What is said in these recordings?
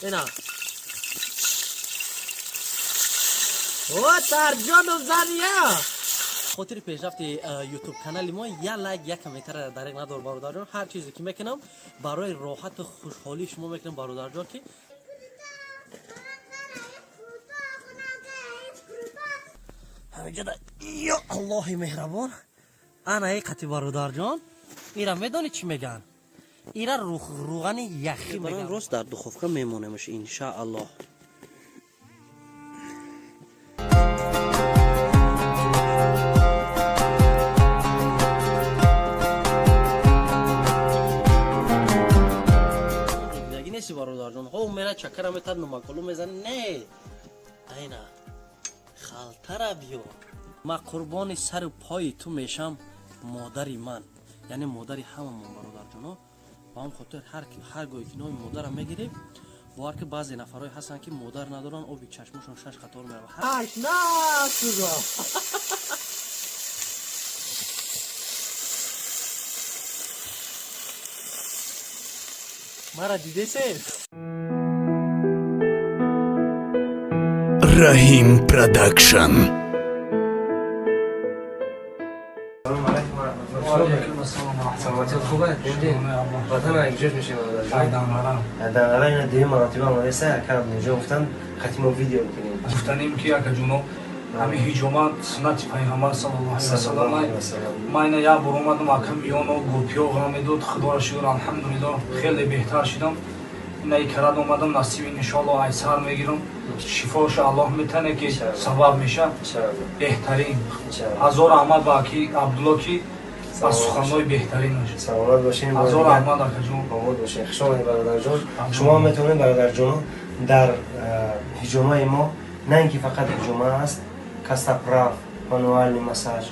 Ина. О, тарҷону зария! Хотири пешрафти ютуб канали мо як лайк, як комментария дареғ надор, бародарҷон. Ҳар чизе ки мекунам, барои роҳату хушҳолии шумо мекунам, бародарҷон, ки ҳамиҷода, ё Аллоҳи меҳрабон, ана эй қати, бародарҷон, ира медонӣ чӣ мегӯянд? Ира рӯғани яхӣ мегӯянд. Рост дар духовка мемонемш, иншааллоҳ. Неси, бародарҷон, ҳо, мера чакара метад, нумаколу мезани, не, айна халтара биё. Ма қурбони сару пои ту мешам, модари ман, яъне модари ҳамамон, бародарҷоно. Ба ҳам хотир ҳар гоҳе ки номи модарам мегирем, бовар ки баъзе нафарҳое ҳастанд, ки модар надоранд, оби чашмошон шаш қатор меравад. Ҳашт. Мара дидесед? Раҳим Продакшн. Саломатият хуб аст? Ватан якҷош мешем. Айданғарам. Айданғара, ина дуюм маротиба омадеса, ака Абдулҷон гуфтанд, хати мо видео бикунем. Гуфтанем ки, акаҷоно, ҳамин ҳиҷома суннати пайғамбар саллаллоҳу алайҳи васаллам. Ман ина як бор омадам, ака, миёно гурпиё ғам медод. Худоро шукр, алҳамдулиллоҳ, хеле беҳтар шудам. Ина икарат омадам, насиби, иншоаллоҳ, айсар мегирам. Шифоша Аллоҳ метане, ки сабаб меша. Беҳтарин, ҳазор раҳмат ба аки Абдулло, ки ба суханҳои беҳтаринаш. Саломат бошем. Ҳазор раҳмат, акаҷон. Обод бошем. Хуш омадед, бародарҷон. Шумо ҳам метавонед, бародарҷоно, дар ҳиҷомаи мо на ин ки фақат ҳиҷома аст, костоправ, мануальный массаж,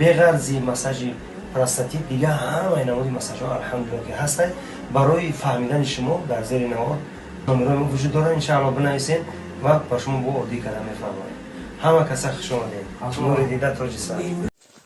беғарзи массажи простатит, дига ҳамаи намуди массажҳо, алҳамдулилла, ки ҳастанд. Барои фаҳмидани шумо дар зери навор номерои мо вуҷуд дорад, иншаалло, бинависед ва ба шумо бо оддӣ карда мефаҳмонем. Ҳама каса хуш омадед, нури дида, тоҷи сар.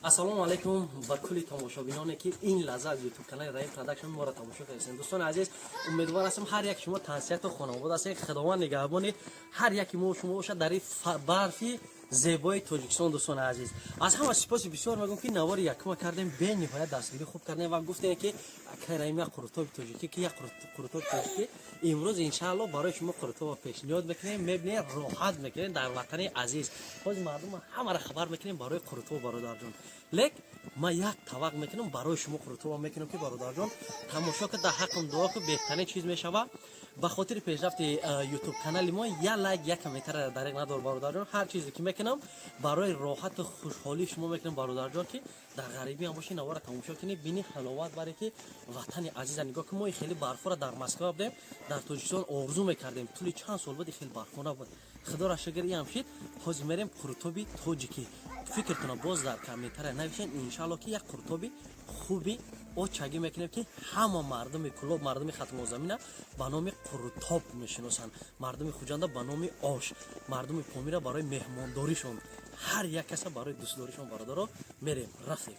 Ассалому алайкум ба кулли тамошобиноне, ки ин лаҳза аз ютуб канали Раим Продакшн моро тамошо кардастед. Дӯстони азиз, умедвор ҳастам, ҳар як шумо тансиҳату хонавода ҳастед. Худованд нигаҳбони ҳар яки мо шумо бошад дар ин барфи зебои Тоҷикистон. Дӯстони азиз, аз ҳама сипоси бисёр мегӯм, ки навори якума кардем, бениҳоят дастгирӣ хуб кардем ва гуфтем, ки акай Раим, як қурутоби тоҷикӣ, ки як қурутоби тоҷикӣ. Имрӯз, иншаалло, барои шумо қурутоба пешниҳод мекунем. Мебинед, роҳат мекунем дар ватани азиз. Ҳозир мардум ҳамаро хабар мекунем барои қурутоба, бародарҷон. Лек ман як тавақ мекунам, барои шумо қурутоба мекунам, ки, бародарҷон, тамошо ка, дар ҳаққам дуо ку, беҳтарин чиз мешава. Ба хотири пешрафти ютуб канали мо як лайк, як комментария дареғ надор, бародарҷон. Ҳар чизе ки мекунам, барои роҳату хушҳолии шумо мекунам, бародарҷон, ки дар ғарибӣ ҳам бошӣ, навора тамошо кунӣ, бини, ҳаловат баре, ки ватани азиза нигоҳ ки. Мо хеле барфора дар Москва будем, дар Тоҷикистон орзу мекардем, тӯли чанд сол буд хеле барфо набуд. Худоро шукр, иам шид. Ҳозир мерем қурутоби тоҷикӣ. Фикртона боз дар комментария нависен. Иншаалло, ки як қурутоби хуби очагӣ мекунем, ки ҳама мардуми Кулоб, мардуми Хатлонзамина ба номи қурутоб мешиносанд, мардуми Хуҷанда ба номи ош, мардуми Помира барои меҳмондоришон, ҳар як каса барои дӯстдоришон. Бародаро, мерем, рафтем.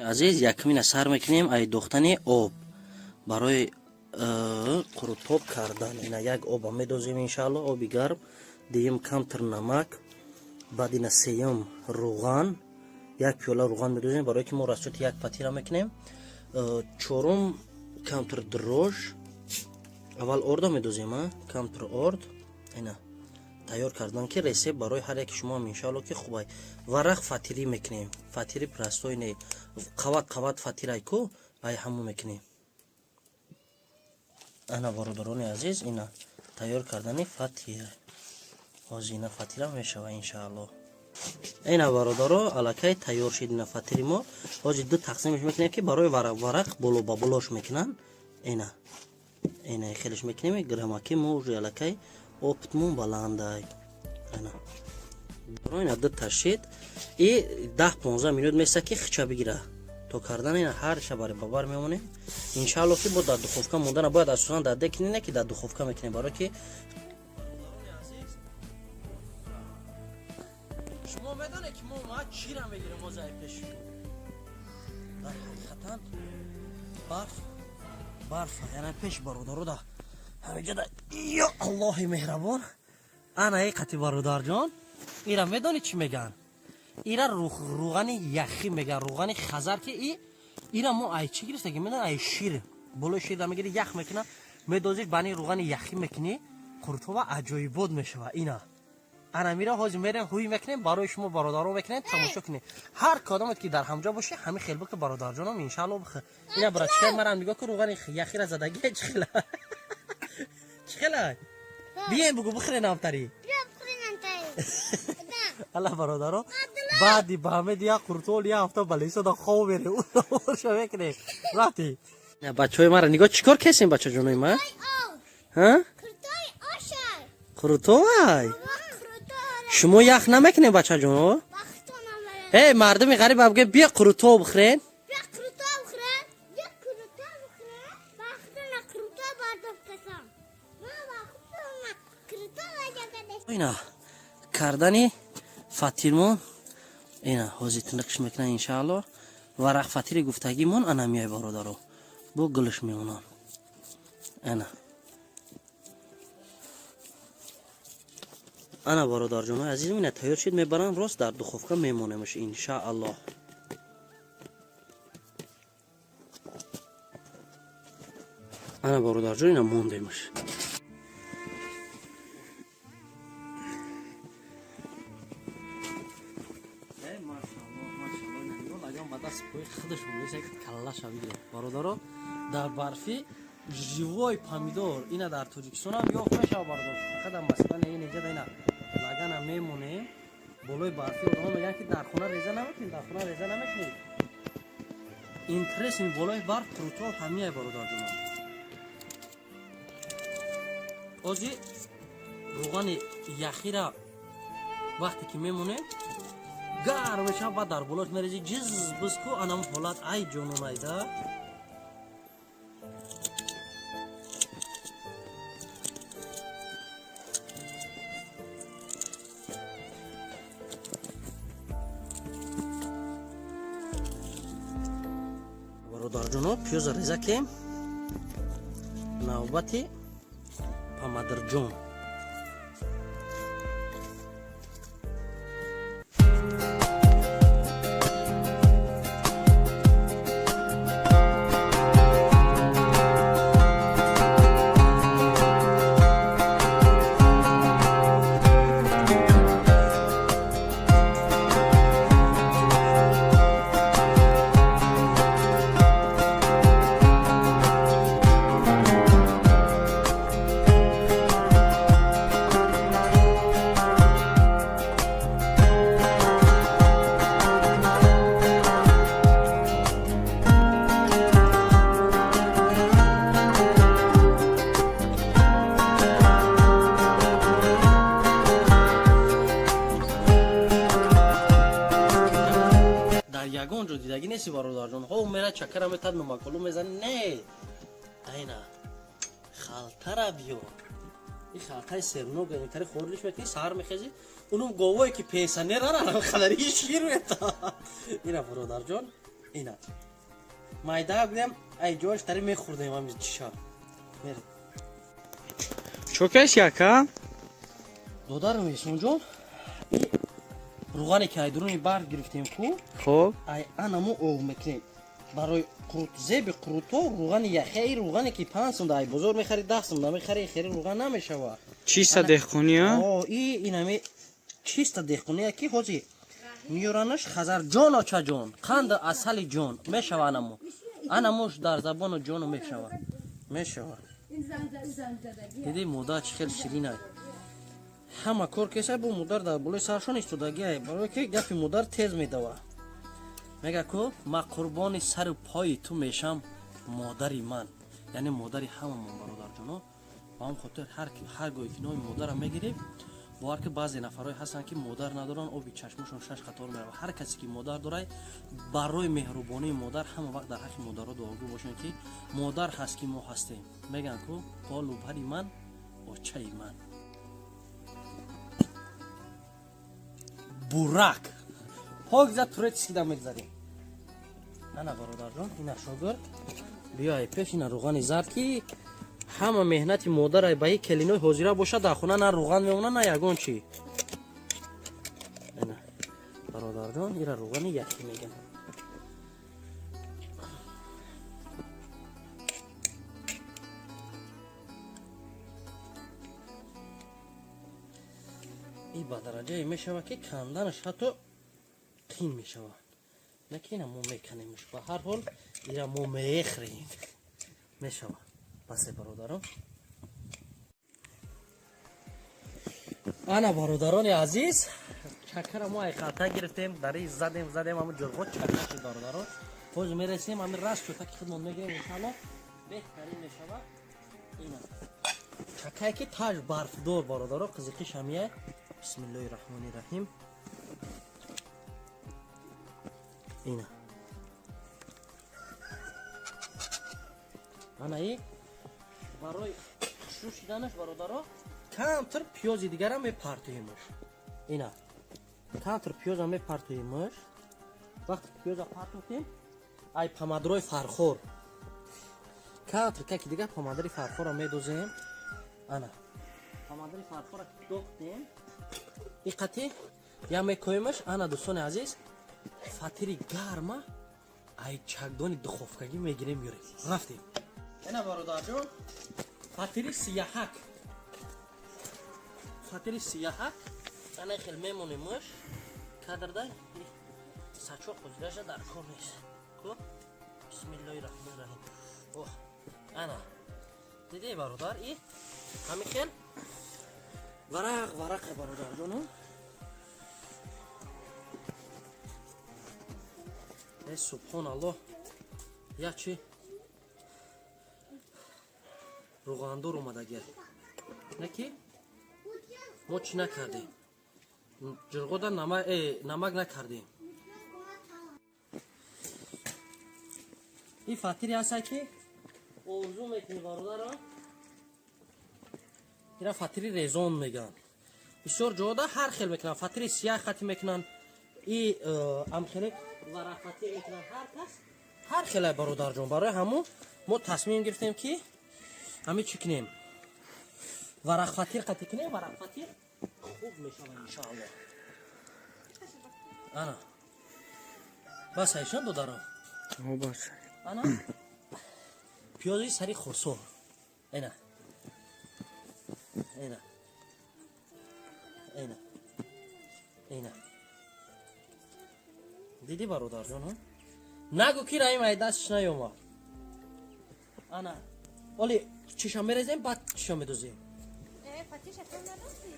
Азиз, якумина сар мекунем ай дохтани об барои қурутоб кардан. Ина як оба медозем, иншаалло, оби гарм. Дуюм камтар намак, баъд ина сеюм рӯған, як пиёла рӯған медозем, барое ки мо расчёти як фатира мекунем. Чорум камтар дрожж. Аввал ордо медозем, камтар орд ина тайёр кардан, ки рецепт барои ҳар яки шумоам, иншаалло, ки хубай. Варақ фатирӣ мекунем, фатири простой не, қават қават фатирай ку, ай ҳамон мекунем. Ана, бародарони азиз, ина тайёр кардани фатир. Ҳозир ина фатира мешава, иншаалло. Ина, бародаро, аллакай тайёр шид ина фатири мо. Ҳозир ду тақсимаш мекунем, ки барои варақ варақ боло ба болош мекунанд. Ина хелеш мекунем грамаки. Мо уже аллакай опытмон баландай. Ана, ина ду ташид и 10-15 минут меса, ки хича бигира то кардан. Ина ҳар шабари бабар мемонем, иншаалло, ки бо дар духовка мондана бояд. Асосан дар дег не, ки дар духовка мекунем, барое ки шумо медонед, ки мо ма чира мегирем. Барф барф, яна пеш бародаро да ҳамиҷада. Ё Аллоҳи меҳрабон, ана и қати бародарҷон, ира медонӣ чӣ меган? Ира руғани яхӣ меган, руғани хазар, ки и ира мо ай чӣ гирифтаги медон? Ай шир, болои шир да мегири, ях мекуна, медозиш, бани руғани яхӣ мекунӣ, қуртова аҷоибот мешава. Ина ана мира ҳозир мерем, ҳуй мекунем, барои шумо бародаро мекунем, тамошо кунем. Ҳар кадомет ки дар ҳамҷо бошӣ, ҳамин хел буки, бародарҷоном, иншаалло бихӯр. Ина братчикай марам нигоҳ кун, руғани яхира задаги чӣ хела, чӣ хела. Бием, бугу, бихӯре намтари. Алла, бародаро, баъди ба ҳамед як қуртол як ҳафта балисода хоб мере, ша мекунем. Рафти, бачаҳои мара нигоҳ, чӣ кор кесем, бачаҷонои ма? Қурутовай шумо ях намекунем, бачаҷоно? Э, мардуми ғариб абге, бия қурутов бихӯрен. Ина кардани фатирмон, ина ҳозир тинақш мекунан, иншаалло. Варақ фатири гуфтагимон ана миёй, бародаро, бо гулш мемонам. Ана, ана, бародарҷонои азизм, ина тайёр шид, мебарам, рост дар духовка мемонемш, иншааллоҳ. Ана, бародарҷон, ина мондемш. Бародаро, дар барфи живой помидор, ина дар Тоҷикистонам ёфт мешава, бародар. Фақат дар масалан ин иҷада ина лагана мемонем болои барфи. Одамо мегӯянд, ки дар хона реза намекунем, дар хона реза намекунем. Интересный болои барф қурутоб ҳамияй, бародарҷонам. Ози руғани яхира вақте ки мемонем, гарм мешава, баъд дар болош мерези, ҷиз биз ку, анам ҳолат, ай ҷононайда. Бародарҷоно, пиёза реза кем, навбати памадрҷон. Дар ягон ҷо дидагӣ нести, бародарҷон. Ҳо, мера чакара метад, номаколу мезани, не, айна халтара биё, и халтаи серног тари хордиш мекунӣ, саҳар мехезӣ, унум говое ки пенсионерара хадари шир мета. Ина, бародарҷон, ина майда гӯям, ай ҷош тари мехӯрдем ами чиша. Чокаш яка? Додарам Эсонҷон, руғане ки айдуруни барф гирифтем ку. Хоб. Ай анамо ов мекунем барои қурут, зеби қурутҳо, руғани яхеи, руғане ки 5 сум ай бозор мехари, 10 сум намехари, хери руған намешава. Чиста деҳқония? И инами чиста деҳқония, ки ҳозир миёранаш Хазарҷон, очаҷон, қанду асали ҷон мешава. Анамо, анамош дар забону ҷону мешава, мешава. Диди, модар чӣ хел ширинай, ҳама кор кеса бо модар дар болои саршон истодагиай, барое ки гапи модар тез медава. Мега ку: «Ма қурбони сару пои ту мешам, модари ман», яъне модари ҳамамон, бародарҷоно. Ба ҳам хотир ҳар гоҳе ки номи модарам мегирем, бовар ки баъзе нафарҳое ҳастанд, ки модар надоранд, оби чашмошон шаш қатор меравад. Ҳар касе ки модар дорад, барои меҳрубонии модар ҳама вақт дар ҳаққи модаро дуогӯ бошем, ки модар ҳаст, ки мо ҳастем. Мегӯянд ку: «Полу пари ман, очаи ман». Бурак покза турецкий да мегзарем. Ана, бародарҷон, ина шогирд, биёй пеш. Ина рӯғани зард, ки ҳама меҳнати модарай ба и келинои ҳозира бошад, дар хона на рӯған мемонад, на ягон чӣ. Ина, бародарҷон, ира рӯғани яхӣ мегӯянд. И ба дараҷае мешавад, ки канданаш ҳатто қин мешавад. На ки ина мо меканемш, ба ҳар ҳол ира мо мехӯрем, мешавад. Басе, бародарон. Ана, бародарони азиз, чакара мо айқалта гирифтем, дари задем, задем, ҳама ҷурғо чака шуд, бародарон. Ҳозир мерасем, ҳамин раст чӯтаки худмон мегирем, иншалло, беҳтарин мешавад. Ина чакае, ки таж барфдор, бародаро, қизиқиш ҳамия. Бисмиллоҳи раҳмони раҳим. Ина, ана и барои хушрӯ шиданаш, бародаро, камтар пиёзи дигарам мепартоемаш. Ина камтар пиёзам мепартоемаш. Вақте пиёза партохтем, ай помадрои Фархор камтар каки дигар помадри Фархорро медозем. Ана помадри Фархорро дохтем, иқати я мекоемаш. Ана, дӯстони азиз, фатири гарма ай чакдони духовкагӣ мегирем, меёрем. Рафтем. Ина, бародарҷон, фатири сияҳак, фатири сияҳак. Ана хел мемонемаш кадрда. Сачоқ ҳозираша дар кор нест ку. Бисмиллоҳи раҳмони раҳим. Оҳ, ана дидей, бародар, и ҳамин хел варақ варақе, бародарҷону. Э, субҳоналлоҳ, як чи рӯғандор омадагия. Не ки мо чӣ накардем, ҷурғода намак накардем. Ин фатире ҳаста, ки орзу мекунӣ, бародаро. Ира фатири резон мегӯянд. Бисёр ҷода ҳар хел мекунанд: фатири сияҳ хати мекунанд и амхеле варафатир мекунанд. Ҳар кас ҳар хелай, бародарҷон. Барои ҳамун мо тасмим гирифтем, ки ҳамин чӣ кунем, варақфатир қати кунем. Варақфатир хуб мешавад, иншоаллоҳ. Ана бас, айшон додаро. Бас. Ана пиёзи сари хурсор, ина, ина, ина, ина. Дидӣ, бародарҷон, нагӯ, ки Раим ай дастш наёмад. Ана оли чиша мерезем, баъд чиша медозем. Фатиша то надости?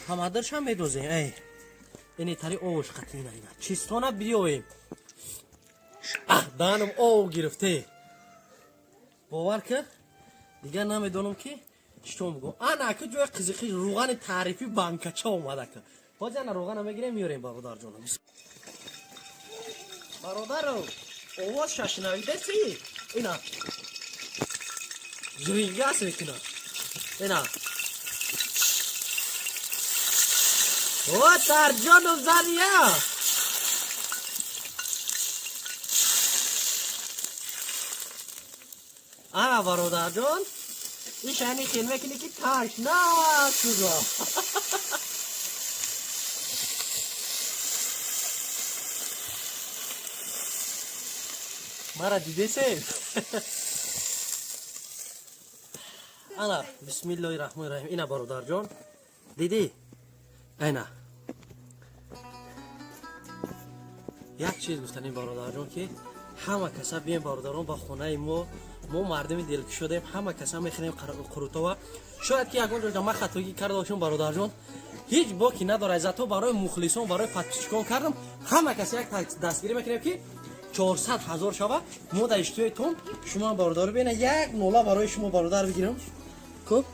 Ҳамадаршам медозем. Эй, ини тари овош қати, ина, ина чистона биёем. Аҳ, даҳанам ов гирифте, бовар ки дигар намедонам, ки читон бигӯм. Ана ака, ҷои қизиқи рӯғани таърифӣ банкача омада ка. Ҳозир ана рӯғана мегирем, меёрем, бародарҷонам. Бародаро, овоз шашнавидаси? Ина жирингас мекунад, ина. О, тарҷону зария. Ана, бародарҷон, иш ани хел мекунӣ, ки ташна шуда. Мара дидесе? Ана, бисмиллоҳи раҳмони раҳим. Ина, бародарҷон, дидӣ? Айна як чиз гуфтанем, бародарҷон, ки ҳама каса бием, бародарон, ба хонаи мо. Мо мардуми дилкушодем, ҳама каса мехӯрем қурутова. Шояд ки ягон ҷо ман хатогӣ карда бошам, бародарҷон, ҳеҷ боки надорад. Зато барои мухлисон, барои подписчикон кардам. Ҳама каса як дастгирӣ мекунем, ки 400 000 шава. Мо дар иштиёитон шумо, бародаро, бина, як нола барои шумо, бародар, бигирам. Хуб.